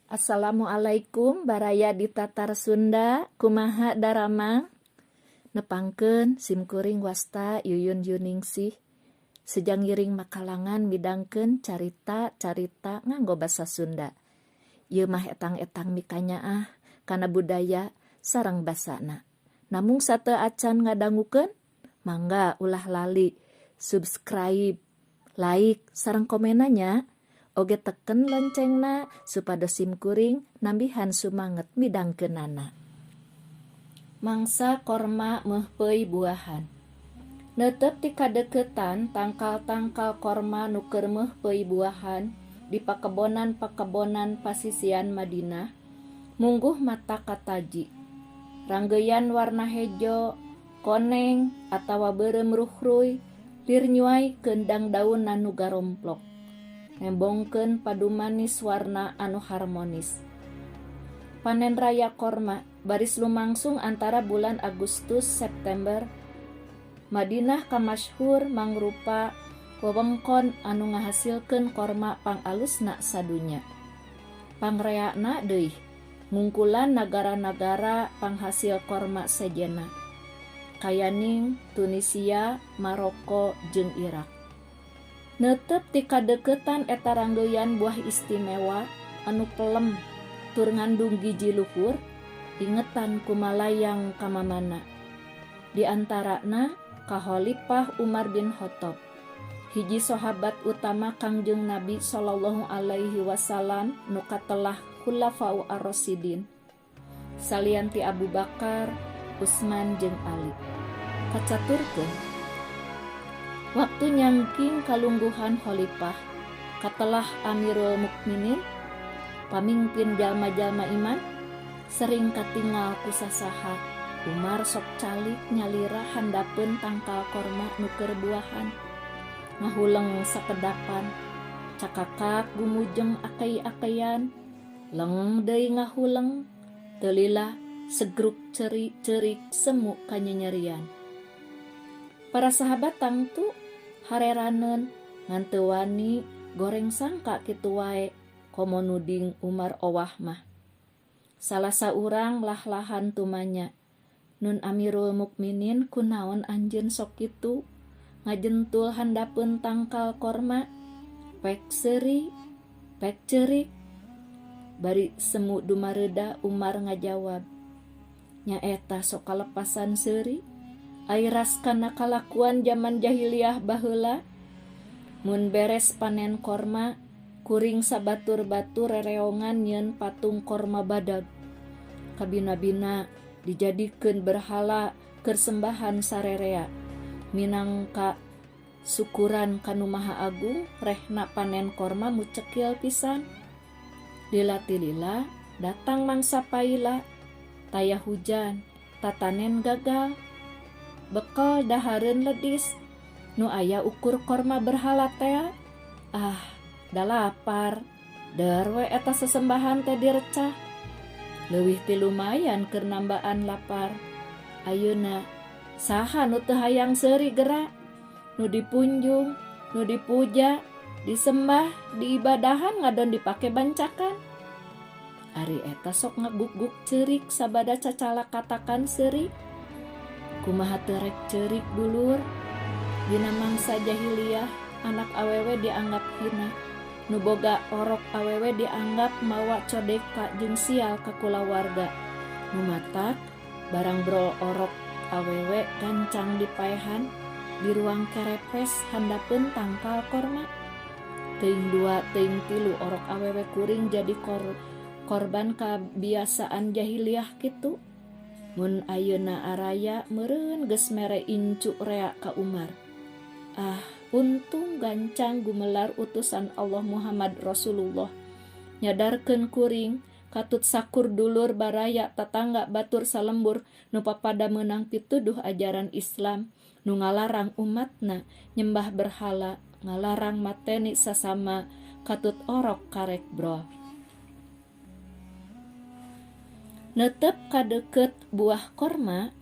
Assalamualaikum baraya di Tatar Sunda kumaha daramang nepangkeun simkuring wasta Yuyun Yuningsih sejang ngiring makalangan midangkeun carita-carita nganggo basa Sunda. Ieu mah etang-etang mikanyaah kana budaya sareng basana. Namung sateu acan ngadangukeun mangga ulah lali subscribe, like, sareng komenna nya. Oge teken loncengna supados simkuring nambihan sumanget midangkeunana. Mangsa korma meuhpeuy buahan. Neuteup ti kadeuketan tangkal-tangkal korma nu keur meuhpeuy buahan di pakebonan-pakebonan pasisian Madinah, mungguh mata kataji. Ranggeuyan warna hejo, koneng, atawa beureum ruhruy lir nyuaikeun dangdaunna nu garomplok, nembongkeun padumanis warna anu harmonis. Panen raya korma baris lumangsung antara bulan Agustus September. Madinah kamasyhur mangrupa wewengkon anu ngahasilkeun korma pangalusna sadunya. Pangreana deui ngungkulan nagara-nagara panghasil korma sejenna, kayaning Tunisia, Maroko jeung Irak. Neuteup ti kadeuketan eta ranggeuyan buah istimewa anu pelem tur ngandung giji luhur, ingetan kumalayang ka mamana. Di antarana ka Khalifah Umar bin Khattab, hiji sahabat utama Kangjeng Nabi sallallahu alaihi wasallam nu katelah Khulafaur Ar-Rasyidin salian ti Abu Bakar, Utsman jeung Ali. Kacaturkeun waktu nyangking kalungguhan khalifah katelah Amirul Mukminin, pamingpin jalma-jalma iman, sering katingal ku sasaha Umar sok calik nyalira handapeun tangkal korma nu keur buahan, ngahuleng sakedapan, cakakak gumujeng akei-akeian, leng deui ngahuleng, teu lila segruk ceri-ceurik semu kanyenyerian. Para sahabat tangtu hareraneun ngan teu wani goreng sangka kitu wae komo nuding Umar owah mah. Salah saurang lah-lahan tumanya, "Nun Amirul Mukminin, kunaon anjeun sok kitu ngajentul handapeun tangkal korma, pek seuri, pek ceurik?" Bari semu dumareuda Umar ngajawab, "Nyaeta sok kalepasan seuri, airas kana kalakuan jaman jahiliyah baheula. Mun beres panen korma, kuring sabatur-batur rereongan nyieun patung korma badag. Kabina-bina dijadikeun berhala keur sembahan sarerea minangka syukuran ka Nu Maha Agung rehna panen korma mucekil pisan. Lila tilila datang mangsa paila, taya hujan, tatanen gagal, bekel dahareun ledis, nu aya ukur korma berhala tea. Ah, da lapar, der we eta sesembahan teh direcah. Leuwih ti lumayan keur nambaan lapar. Ayeuna saha nu teu hayang seuri gera? Nu dipunjung, nu dipuja, disembah, diibadahan ngadon dipake bancakan." Ari eta sok ngaguk-guk ceurik sabada cacalakatakan seuri. Kumaha teu rek ceurik, dulur? Dina mangsa jahiliyah anak awewe dianggap hina. Nu boga orok awewe dianggap mawa codeka jeung sial ka kulawarga. Nu matak barang brol orok awewe gancang dipaehan di ruang kerepes handapeun tangkal korma. Teuing dua teuing tilu orok awewe kuring jadi korban kabiasaan jahiliyah kitu. Mun ayeuna araya meureun geus mere incu rea ka Umar. Ah, untung gancang gumelar utusan Allah Muhammad Rasulullah nyadarkeun kuring katut sakur dulur baraya tatangga batur salembur nu papada meunang pituduh ajaran Islam nu ngalarang umatna nyembah berhala, ngalarang mateni sasama katut orok karek brol. Neuteup ka deukeut buah korma,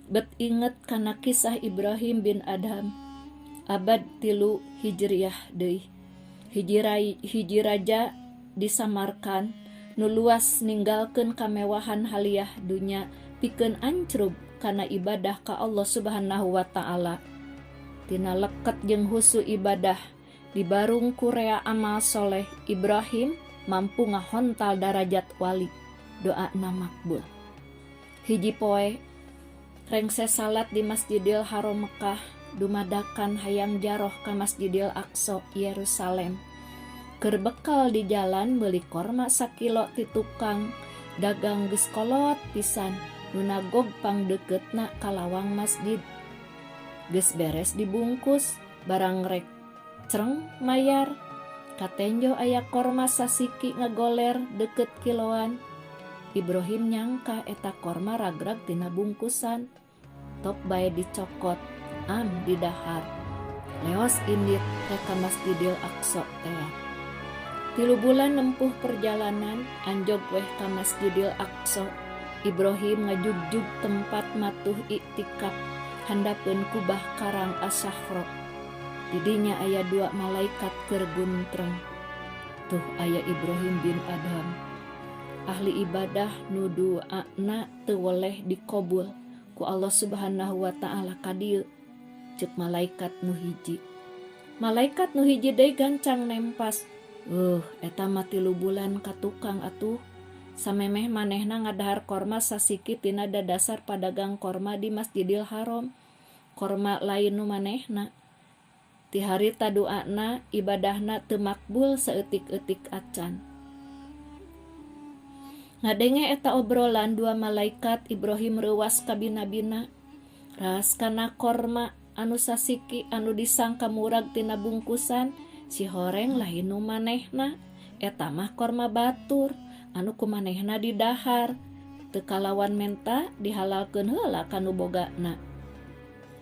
bet inget kana kisah Ibrahim bin Adham abad 3 Hijriah deui. Hiji raja di Samarkand Nu luas ninggalkeun kamewahan haliah dunya pikeun ancrub kana ibadah ka Allah Subhanahu wa taala. Tina leket jeung husu ibadah dibarung ku rea amal soleh Ibrahim mampu ngahontal darajat wali. Doana makbul. Hiji poe rengse salat di Masjidil Haram Mekah dumadakan hayang jaroh ka Masjidil Aqsa Yerusalem. Keur bekal di jalan meuli korma sakilo ti tukang dagang geus kolot pisan nu nagog pangdeuketna ka lawang masjid. Geus beres dibungkus, barang rek creng mayar. Katenjo aya korma sasiki ngagoler deukeut kiloan. Ibrahim nyangka eta korma ragrag tina bungkusan. Top bae dicokot, am didahar. Leos indit rek ka Masjidil Aqsa tea. 3 bulan nempuh perjalanan, anjog weh ka Masjidil Aqsa. Ibrahim ngajugjug tempat matuh iktikaf handapeun kubah karang As-Sakhra. Didinya aya 2 malaikat keur guntreng. Tuh aya Ibrahim bin Adham. Ahli ibadah nu duana teu weleh dikobul ku Allah Subhanahu wa taala ka dieu. Ceuk malaikat nu hiji. Malaikat nu hiji deui gancang nempas. Eta mah 3 bulan ka tukang atuh. Samemeh manehna ngadahar korma sasiki tina dadasar padagang korma di Masjidil Haram. Korma lain nu manehna. Ti harita duana ibadahna teu makbul saeutik-eutik acan. Ngadenge eta obrolan 2 malaikat Ibrahim reuwas kabina-bina. Ras kana korma anu sasiki anu disangka murag tina bungkusan, si horeng lain nu manehna. Eta mah korma batur anu kumanehna didahar. Teu kalawan menta dihalalkeun heula ka nu bogana.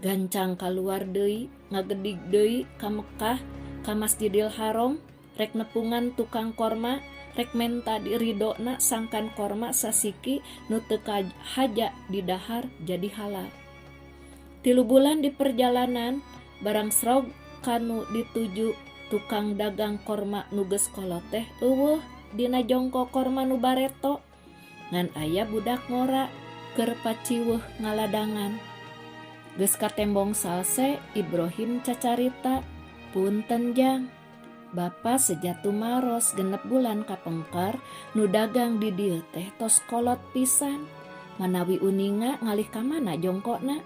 Gancang kaluar deui, ngagedig deui ka Mekah, ka Masjidil Haram, rek nepungan tukang korma, rek menta diridona sangkan korma sasiki nu teu haja didahar jadi halal. 3 bulan di perjalanan, barang srog kanu dituju tukang dagang korma nu geus kolot teh eueuh dina jongko korma nu bareto. Ngan aya budak ngora keur paciweuh ngaladangan. Geus katembong salse Ibrahim cacarita, punten jang. Bapa sejatu maros 6 bulan kapengker nu dagang di dieu teh tos kolot pisan. Manawi uninga ngalih ka mana jongkona?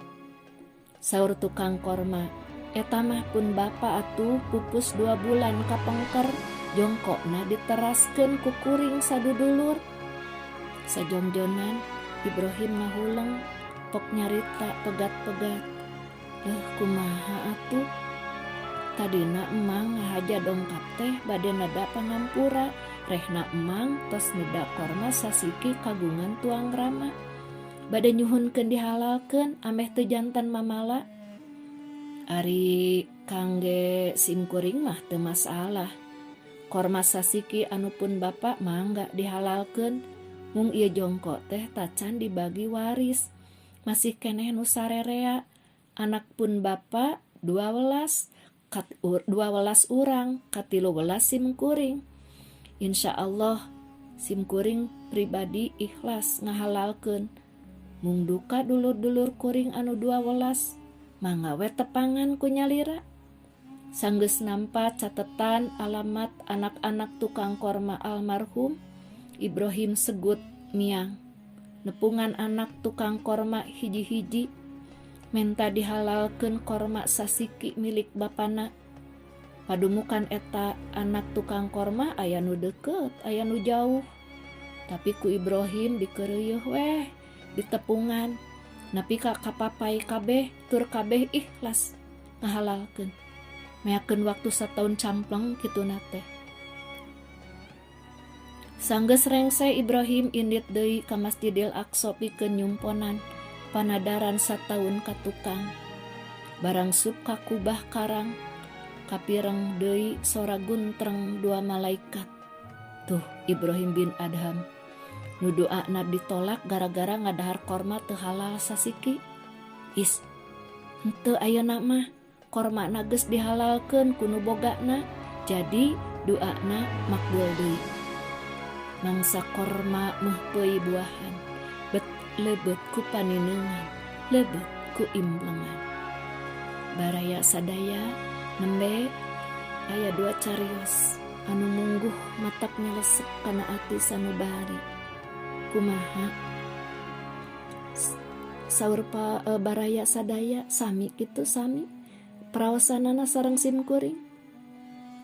Saur tukang korma, eta mah pun bapa atuh pupus 2 bulan kapengker jongkona diteraskeun ku kuring sadudulur. Sajongjonan Ibrahim ngahuleng pok nyarita pegat-pegat. Leuh kumaha atuh? Tadina emang ngahaja dongkap teh bade neda pangampura, rehna emang tos neda korma sasiki kagungan tuang rama. Bade nyuhunkeun dihalalkeun ameh teu jantan mamala. Ari kangge simkuring mah teu masalah. Korma sasiki anu pun bapa mangga dihalalkeun, mung ieu jongko teh tacan dibagi waris. Masih keneh nu sarerea, anak pun bapa 12 urang, 13 simkuring. Insya Allah simkuring pribadi ikhlas ngahalalkeun. Mung duka dulur-dulur kuring anu 12, mangga we tepangan ku nyalira. Sanggeus nampa catetan alamat anak-anak tukang korma almarhum, Ibrahim segut miang. Nepungan anak tukang korma hiji-hiji, menta dihalalkeun korma sasiki milik bapana. Padumukan eta anak tukang korma aya nu deukeut, aya nu jauh. Tapi ku Ibrahim dikeureuyeun weh, ditepungan. Nepi ka kapapai kabeh, tur kabeh ikhlas ngahalalkeun. Meakeun waktu sataun campleng kituna teh. Sanggeus rengse Ibrahim indit deui ka Masjidil Aqsa pikeun nyumponan panadaran sataun ka tukang. Barang sup ka kubah karang, kapireng deui sora guntreng 2 malaikat. Tuh Ibrahim bin Adham. Nu doana ditolak gara-gara ngadahar korma teu halal sasiki. Is, henteu ayeuna mah kormana geus dihalalkeun ku nu bogana, jadi doana makbul deui. Mangsa korma meupeui buahan bet leubet ku panineungan leubet ku implengan. Baraya sadaya nembe aya dua carios anu mungguh matak nyelesep kana ati sanubari. Kumaha saur pa baraya sadaya sami kitu sami praosanana sareng simkuring?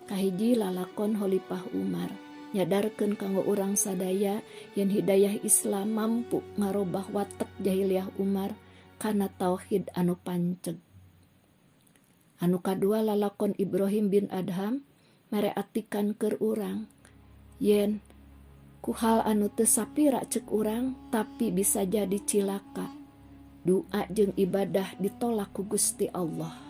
Kahiji, lalakon Khalifah Umar nyadarkeun kanggo urang sadaya yen hidayah Islam mampu ngarobah watek jahiliyah Umar kana tauhid anu panceg. Anu kadua, lalakon Ibrahim bin Adham mere atikan keur urang yen ku hal anu teu sapira cek urang tapi bisa jadi cilaka, doa jeung ibadah ditolak ku Gusti Allah.